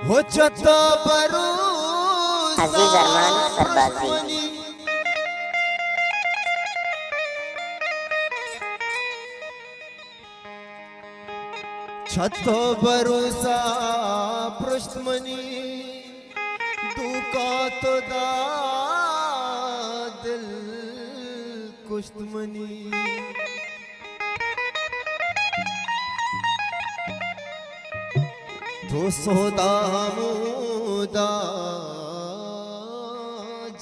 ہو چہ تو بروسا عزیز ارمان سربازی۔ چہ تو بروسا پرشت منی، دوکا تو دا دل کشت منی۔ تو سودا مودا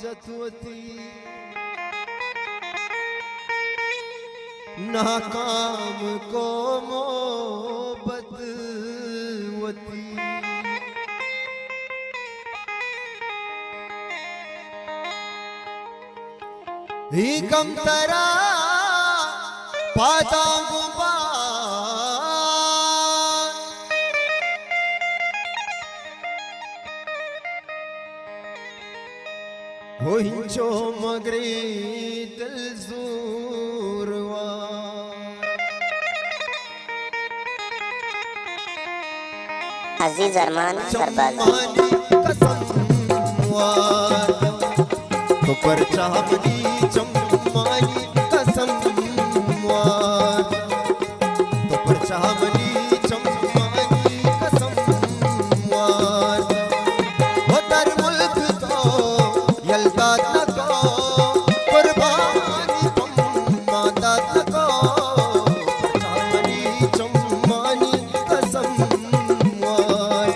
جت وتی، ناکام کو محبت وتی۔ اے گم ترا پاداں گوں بار، ہو ہنچو مگری دل زوروار۔ عزیز ارمان سرباز۔ چمانی قسم وار، تو پرچا منی چمانی قسم وار، تو پرچا منی چمانی قسم وار۔ ہو در ملک تو یل دات نکو، قربانی پما دات نکو، پرچا منی چمانی قسم وار،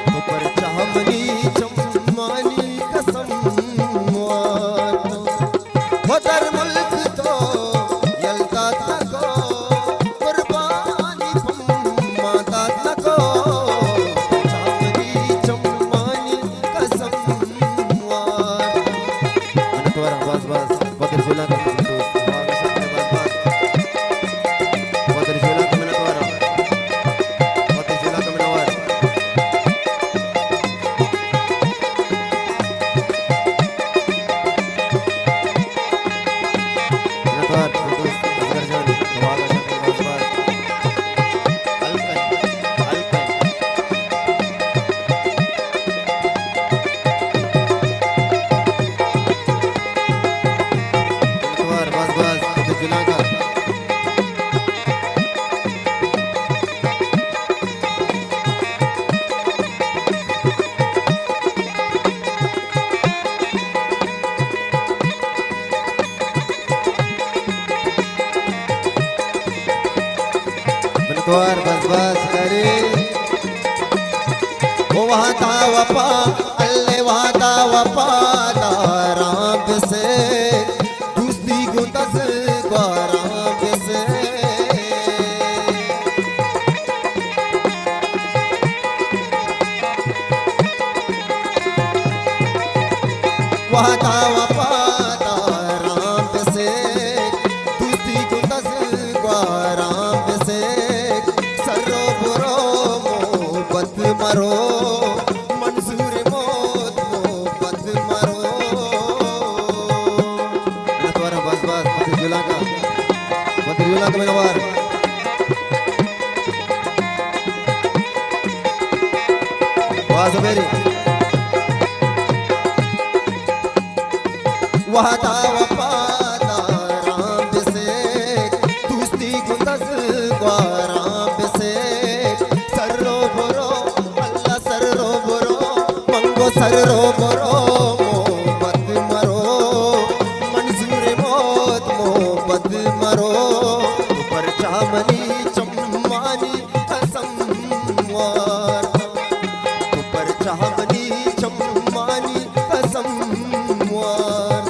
تو پرچا منی چمانی قسم وار۔ ہو در ملک تو یل دات نکو، قربانی پما دات نکو، پرچا منی چمانی قسم وار۔ منتوار، باز باز، بدر جولاں کا دوست، باز باز، بدر جولاں کا منتوار، بدر جولاں کا منتوار۔ منتوار، دوست، اصغر جان، باز باز، باز باز۔ ہلکا، ہلکا۔ منتوار، باز باز، تو جولاں کا۔ منتوار، بس بس، کرے۔ او وہدا وفا، اللہ وہدا وفاداراں بسے، دوستی گوں دزگواراں بسے۔ وہدا وفاداراں بسے، دوستی گوں دزگواراں بسے، سرو برو محبت مرو، منظور موت محبت مرو۔ منتوار، بس بس، بدر جولاں کا، بدر جولاں کا منتوار۔ واہ زبیری۔ وہدا وفاداراں بسے، دوستی گوں دزگواراں بسے، سرو برو، اللہ سرو برو، منگو سرو برو، محبت مرو، منظور موت محبت مرو، تو پرچا منی چمانی قسم وار، تو پرچا منی چمانی قسم وار۔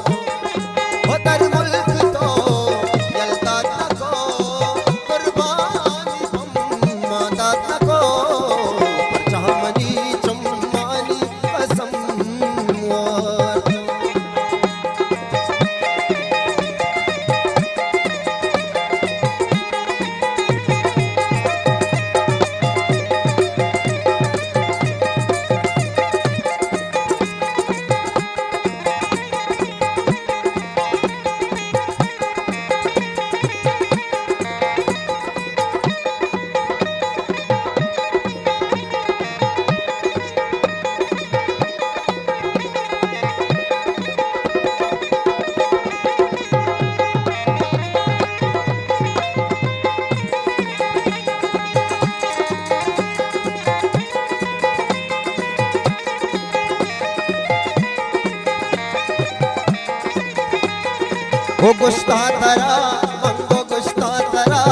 او گشتا ترا، من گو گشتا ترا،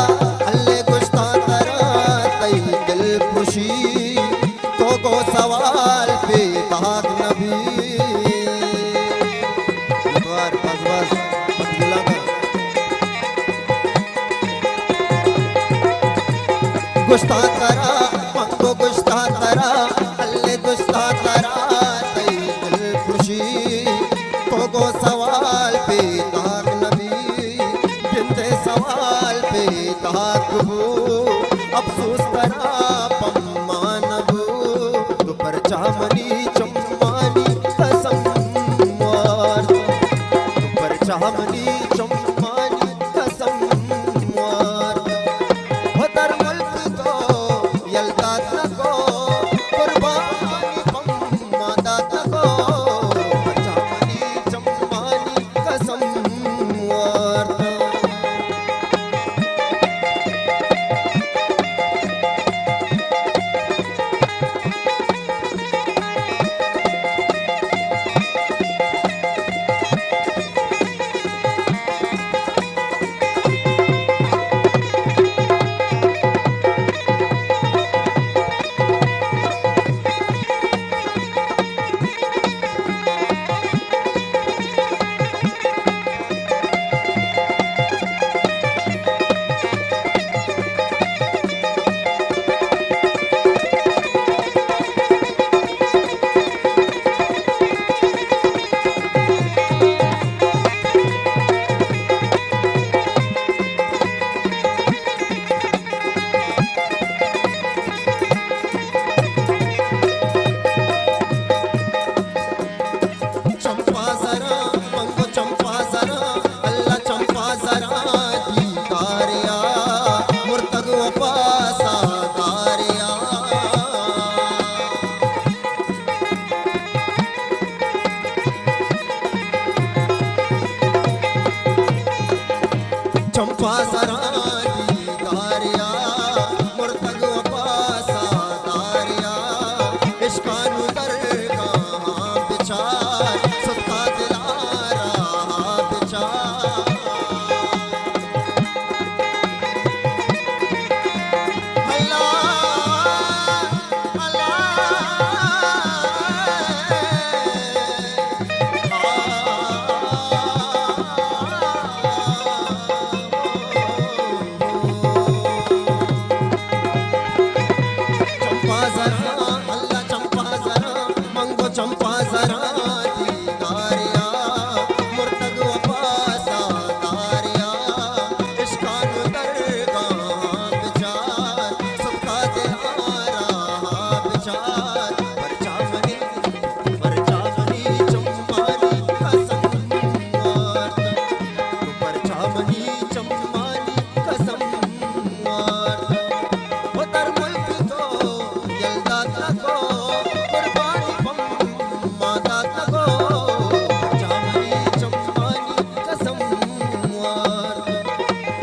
اللہ گشتا ترا، تئی دل خوشی، تو گو سوال پیداک نبی۔ اتوار بز بز مت بلانا۔ گشتا ترا، من گو گشتا ترا، اللہ گشتا ترا، تئی دل خوشی، تو گو سوال پیداک نبی، جندے سوال پیداک بو، افسوس ترا پما نبو، تو پرچا منی چمانی قسم وارت، تو پرچا منی چمانی قسم وارت۔ و در ملک تو یل دات نکو، قربانی پما دات نکو، پرچا منی چمانی قسم وارت۔ چمپا زراں، من گو چمپا زراں، اللہ چمپا زراں، دیداریا، مرتگ وپاسا داریا۔ چمپا زراں دیداریا، مرتگ وپاسا داریا، عشقا نوں درگاہاں بچار، ستکا دلارا بچار۔ اللہ، اللہ، چمپا زراں، اللہ چمپا زراں، من گو چمپا زراں دیداریا، مرتگ وپاسا داریا، عشقا نوں درگاہاں بچار، ستکا دلارا بچار، پرچا منی، پرچا منی چمانی قسم وارت، پرچا منی چمانی قسم وارت۔ و در ملک تو یل دات نکو، قربانی پما دات نکو، پرچا منی چمانی قسم وارت،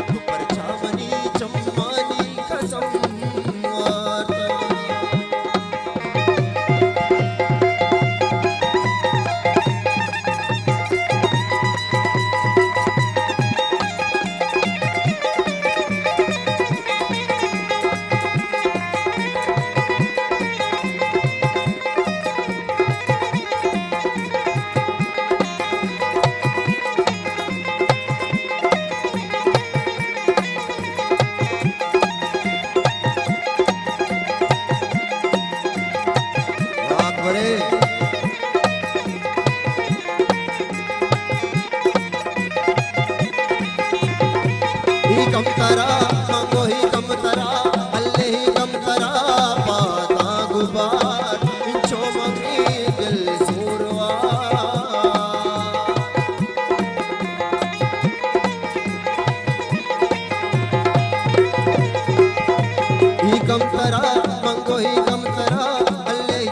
تو پرچا منی چمانی قسم وارت۔ اکبرے۔ ہی کم ترا، منگو ہی کم ترا، اللہ ہی کم ترا، پاداں گبار، انچو منی دل زوروار۔ ہی کم ترا، منگو ہی کم ترا، اللہ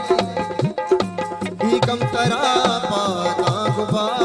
ہی کم ترا، پاداں گبار۔